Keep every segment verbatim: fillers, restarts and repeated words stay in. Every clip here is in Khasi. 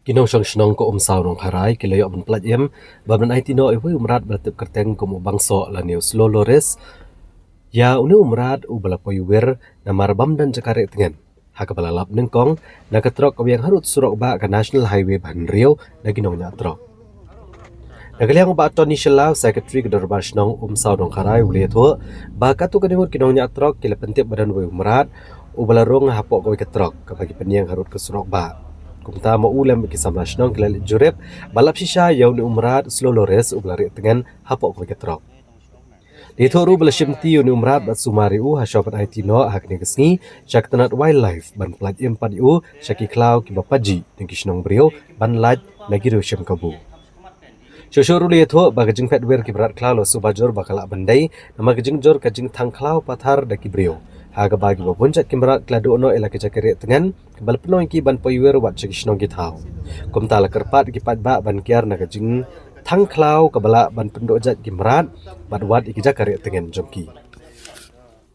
Ki nongshong shnong ka Umsaw Nongkharai ki la ïoh ban pynlait im ba ban aiti noh ïa uwei u mrad ba la tip kyrteng kum u Bangsoh lane u Slow Loris ïa une u mrad uba la poi wir namar bym don jaka rieh tngen, ha kaba la lap nyngkong na ka trok kaba ïeng harud surok bah ka National Highway ba hynriew da ki nongñiah trok. Na ka liang u Bah Tony Shylla, Secretary ka Dorbar Shnong Umsaw Nongkharai, u la ïathuh ba katto katne ngut ki nongñiah trok ki la pyntip ba don uwei u mrad uba la rung hapoh kawei ka trok kaba ki pynïeng harud ka surok bah. Kumta ma u lem bad ki samla shnong ki la leit jurip bad lap shisha ïa une u mrad Slow Loris uba la rieh tngen hapoh kawei ka trok. La ïathuh ruh ba la shimti ïa une u mrad bad sumar ïa u ha shwa ban aiti noh ha kane ka sngi sha ka tnat Wildlife ban pynlait im pat ïa u sha ki khlaw kiba pajih na ki shnong briew ban lait na ki riew shim kabu. Shuh shuh ruh la ïathuh ba ka jingphet wir ki mrad khlaw la shu ba jur ba ka lah ban dei namar ka jingjur ka jingthang khlaw pathar da ki briew, ha kaba kiba bun jait ki mrad ki la duh noh ïa la ka jaka rieh tngen kaba la pynlong ïa ki ban poi wir wat sha ki shnong ki thaw. Kumta la kyrpad ïa ki paidbah ban kiar na ka jingthang khlaw kaba lah ban pynduh jait ki mrad bad wat ïa ki jaka rieh tngen jong ki.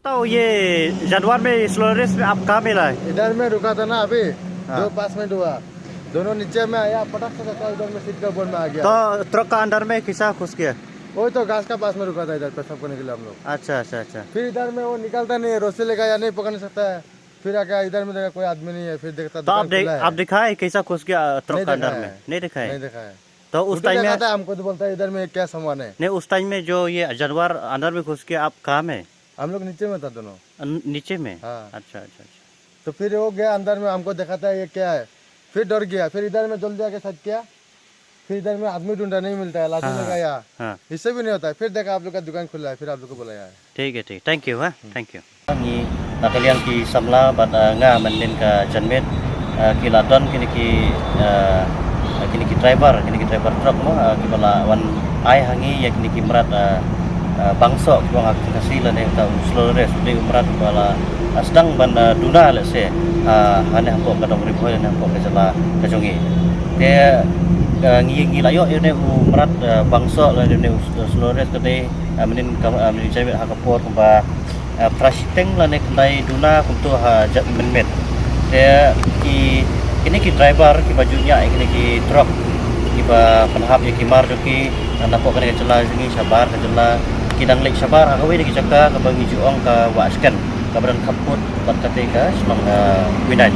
तो ये जानवर में स्लोरेस में आप कहाँ मिला है? इधर में रुका था ना अभी, हाँ। जो पास में हुआ, दोनों नीचे में आया, पटक से धक्का, इधर में सीट का ऊपर में आ गया। तो ट्रक का अंदर में कैसा घुस गया? वो तो घास का पास में रुका था इधर पेशाब करने के लिए हम लोग। अच्छा, अच्छा, अच्छा। फिर इधर में वो निकलता नहीं है, रस्सी लेकर या नहीं पकड़ नहीं सकता है। फिर आके इधर में देखा कोई आदमी नहीं है, फिर देखता तो आप दुकान देख, खुला है। आप दिखाए कैसा घुस गया, अ, ट्रक नहीं का अंदर देखा में? है। नहीं दिखाए। नहीं देखा है। तो उस उधर टाइम में देखा था, हमको तो बोलता है इधर में क्या सामान है। नहीं, उस टाइम में जो ये जानवर अंदर में घुस के आप कहाँ में? हम लोग नीचे में था दोनों। अन-, नीचे में? हाँ। अच्छा, अच्छा, अच्छा। तो फिर वो गया अंदर में, हमको दिखाता है ये क्या है, फिर डर गया, फिर इधर में जल्दी आके साइड किया, फिर इधर में आदमी ढूंढा, नहीं मिलता है, लाठी हाँ, लगाया, हाँ। इससे भी नहीं होता है। फिर देखा आप लोग का दुकान खुला है, फिर आप लोग को बुलाया है। ठीक है, ठीक, thank you, हाँ, हम्म। Thank you. Ngi na ka liang ki samla bad, ah, nga mynnin ka janmiet, ah, ki la don kine ki, ah, kine ki driver, kine ki driver truck mo, ah, kiba la wan ai ha ngi ïa kine ki mrad, ah, ah, bangsoh, kiba nga kata ka si lane uta u Slow Loris, u dei u mrad uba la, ah, sdang ban, ah, duna lehse, ah, hane hapoh ka dong Ri Bhoi lane hapoh ka jylla ka jong ngi. Te, ah, ngi, ngi la ïoh ïa une u mrad, ah, bangsoh lane une u Slow Loris ka dei, ah, mynnin ka, ah, mynnin janmiet ha ka por kumba, ah, phra shiteng lane khyndai duna kumto ha jait mynmiet. Te ki, kine ki driver kiba ju ñiah ïa kine ki truck kiba pynhap ïa ki mar jong ki, ah, napoh kane ka jylla jong ngi shabar ka jylla, ki dang leit shabar ha kawei na ki jaka kaba ngi ju ong ka Wahshken kaba don khappud bad kata ka shnong, ah, Khuinait.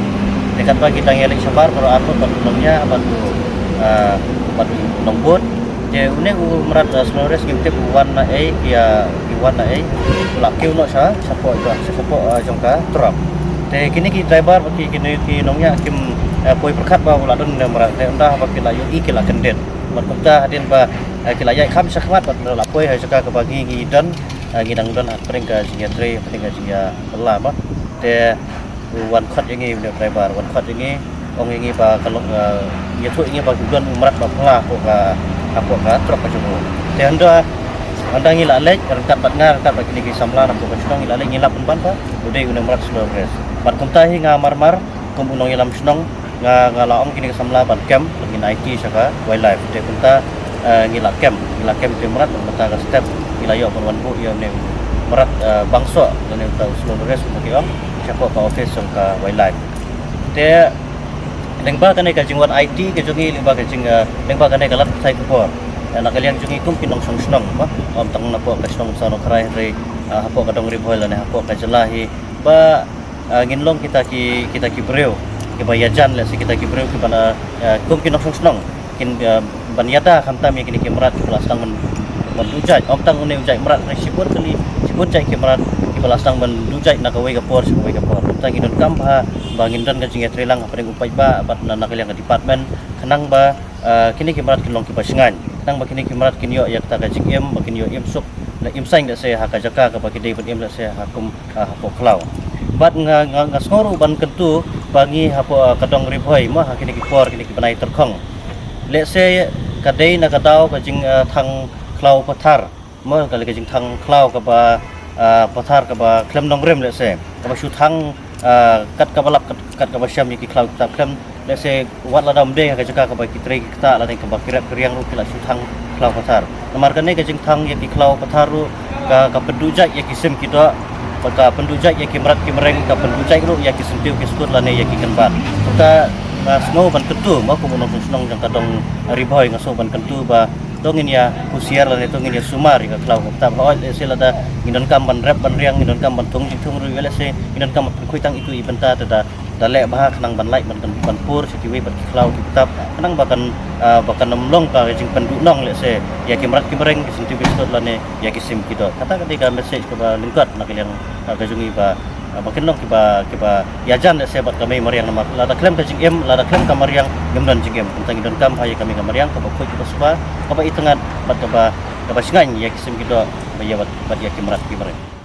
Te katba ki dang ïaleit shabar baroh arngut bad u nongñiah bad u, ah, bad u nongbud. Te une u mrad, ah, Slow Loris ngim tip u wan na ei, ki, ah, ki wan na ei. U la kiew noh sha, shapoh, sha, shapoh, ah, jong ka truck. Te kine ki driver bad ki, kine ki nongñiah kim, ah, poi pyrkhat ba u la don une u mrad. Te ynda haba ki la ïohi ki la kyndit. Bad kumta hadien ba, ah, ki la ïaid kham shakhmat bad la poi ha jaka kaba ngi ngi don, ah, ngi dang don ha pdeng ka jingïatrei, pdeng ka jingïakylla ba. Te u wan khot ïa ngi une u driver, wan khot ïa ngi, ong ïa ngi ba ka long, eh, ïathuh ïa ngi ba ki don u mrad ba phylla hapoh ka, hapoh ka truck ka jong u. Te ynda, ynda ngi la leit ryngkat bad nga, ryngkat bad kine ki samla na hapoh ka shnong ngi la leit ngi lap pynban ba u dei une u mrad Slow Loris. Bad kumta hi nga mar mar kum u nongïalam shnong, nga, nga la ong kine ki samla ban kem, ngin aiti sha ka Wildlife. Te kumta, eh, ngi la kem, ngi la kem te mrad, mynta ka step ngi la ïoh ban wan buh ïa une u mrad, eh, bangsoh lane uta u Slow Loris kumba ki ong, shapoh ka office jong ka Wildlife. Te lyngba kane ka jingwan aiti ka jong ngi, lyngba ka jing, eh, lyngba kane ka lad pathai khubor, eh, na ka liang jong ngi kum ki nongshong shnong ba, ym tang napoh ka shnong Umsaw Nongkharai hynrei, eh, hapoh ka dong Ri Bhoi lane hapoh ka jylla hi ba, ah, ngin long kita ki, kita ki briew kiba ïajan, lehse kita ki briew kiba na, ah, kum ki nongshong shnong kin, ah, ban ïada khamtam ïa kine ki mrad kiba la sdang ban, ban duh jait. Ym tang une u jait mrad, hynrei shibun kali, shibun jait ki mrad kiba la sdang ban duh jait na kawei ka por sha kawei ka por. Kumta ngi donkam bha ba ngin don ka jingïatreilang hapdeng u paidbah bad na, na ka liang ka department khnang ba, ah, kine ki mrad kin long kiba shngaiñ, khnang ba kine ki mrad kin ïoh ïa kata ka jingim, ba kin ïoh im suk, la im saiñ lehse ha ka jaka kaba ki dei ban im lehse ha kum, ah, hapoh khlaw. Bad nga, nga, nga sngew ruh ban kyntu ba ngi hapoh, ah, ka dong Ri Bhoi mo ha kine ki por, kine ki bnai tyrkhong, lehse ka dei na ka daw ka jing, ah, thang khlaw pathar. Mo ka lei ka jingthang khlaw kaba, ah, pathar kaba khlem nongrim lehse. Kaba shu thang, ah, kat kaba lap kat, kat kaba shem ïa ki khlaw kita khlem lehse wat la dam dei ha ka jaka kaba ki trei ki ktah lane kaba ki rep ki riang ruh ki la shu thang khlaw pathar. Namar kane ka jingthang ïa ki khlaw pathar ruh ka, ka pynduh jait ïa ki sim ki doh, ka pynduh jait ïa ki mrad ki mreng, ka pynduh jait ruh ïa ki syntiew ki skut lane ïa ki kynbat. Ka Nga sngew ban kyntu, ma kum u nongshong shnong jong ka dong Ri Bhoi, nga sngew ban kyntu ba to ngin ïa husiar lane to ngin ïa sumar ïa ka khlaw ka btap. Hooid, lehse lada ngin donkam ban rep ban riang, ngin donkam ban thung jingthung ruh, lehse ngin donkam ban pynkhuid tang itu i bynta, te da, da leh bha khnang ban lait ban, ban pur sha kiwei pat ki khlaw ki btap, khnang ba kan, ah, ba kan ym long ka jingpynduhnong lehse ïa ki mrad ki mreng, ki syntiew ki shlot lane ïa ki sim ki dot. Kata ka dei ka message kaba lyngkot na ka liang, ah, ka jong i ba, ah, ba kin long kiba, kiba ïajan lehse bad ka mei mariang, namar lada khlem ka jingim, lada khlem ka mariang, ngim don jingim. Tang i donkam bha ïa ka mei ka mariang kaba khuid kaba suba, kaba itynnad bad kaba, kaba shngaiñ ïa ki sim ki dot, ba ïa bad, bad ïa ki mrad ki mreng.